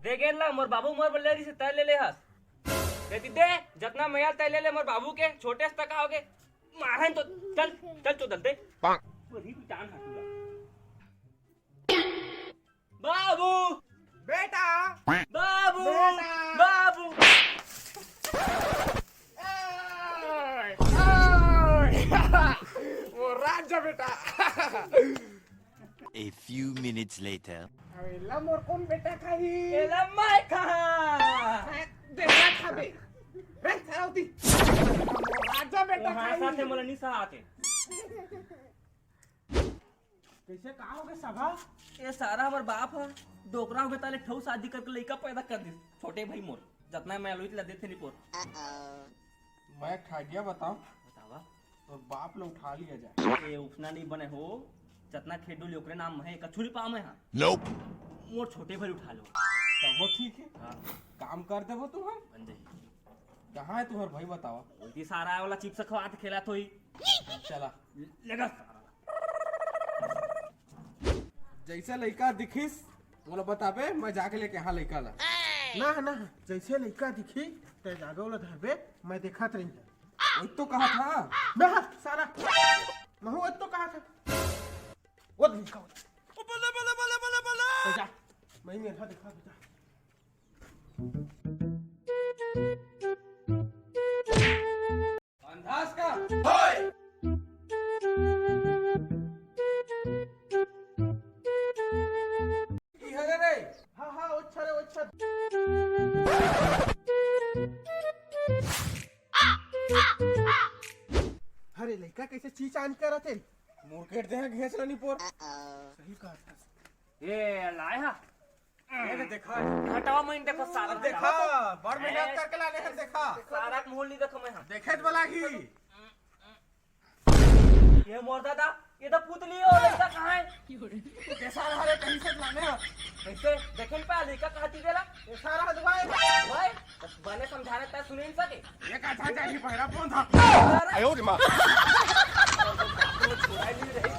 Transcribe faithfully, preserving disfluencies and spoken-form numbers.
दे गेंद ला, मोर बाबू मोर बर ले रहिस, तैं ले ले हस। दे दे, जतना मया तैं ले ले मोर बाबू के, छोटे से तका होगे। मारन तो, चल, चल चोदल दे। वही टांग हटूंगा। बाबू! बेटा! बाबू! बेटा! बाबू! ए, ए, वो राजा बेटा। A few minutes later. अब एला मोर कोन बेटा खाही? एला मैं खाहा। बेटा खाबे। रे, सारा उती। मोर राजा बेटा खाही। साथे मोला नहीं सहाते। कइसे का होगे सगा? ए सारा हमर बाप ह डोकरा होगे ताले ठऊ शादी करके लइका पैदा कर दिस। छोटे भाई मोर, जतना मैं लोई ला देथे नहीं पोर। मैं एक ठा idea बताओ। बतावा। तोर बाप ला उठा लिया जाए। ए उठना नहीं बने हो, जतना खेत डोली ओकरे नाम हे, कछु नहीं पाव मैं हा। Nope। मोर छोटे भाई उठा लो। तब वो ठीक है। हाँ। काम कर देबो तुहर। बन जाही। कहाँ है तुहर भाई बतावा? उल्टी सारा वाला चिप्स खवात खेला थोई। चला। लेगा सारा। जइसे लइका दिखिस, मोला बताबे, मैं जाके लेके हाँ लइका ला। ना, ना, जइसे लइका दिखी, तैं जाबे ओला धरबे, मैं देखत रही। वही तो कहा था। ना, सारा, महू वही तो कहा था। वो लइका, वो। ओ, बल्ले, बल्ले, बल्ले, बल्ले, बल्ले। तैं जा, मैं मेरा देखा, जा। अंधास का? होय! की हरे रे? हाँ, हाँ, ओच्छा रे, ओच्छा। अरे, लइका कइसे चीचान करत हे? मुरकेट देहा घेंच ला निपोर। सही कहा था। ए, लाय हा। ये देखा। घटावा मैं देखो सारा देखा, घटावा। बड़ मेहनत करके लाने हन, देखा। सारा के मोल नहीं देखो मैं, हाँ। देखे तो वाला ही। ये मोर दादा, ये तो पुतली हो, लड़का कहाँ है? ये सारा हरे कहीं से लाने हैं। कैसे? देखे नहीं पाया, लड़का कहाँ थी गेला? ये सारा हद भाई। भाई, बने समझाने तक सुने नहीं सके। ये का चाचा ही पहरा कौन था? अरे। आयो रे माँ। वो छुड़ाई नहीं रही।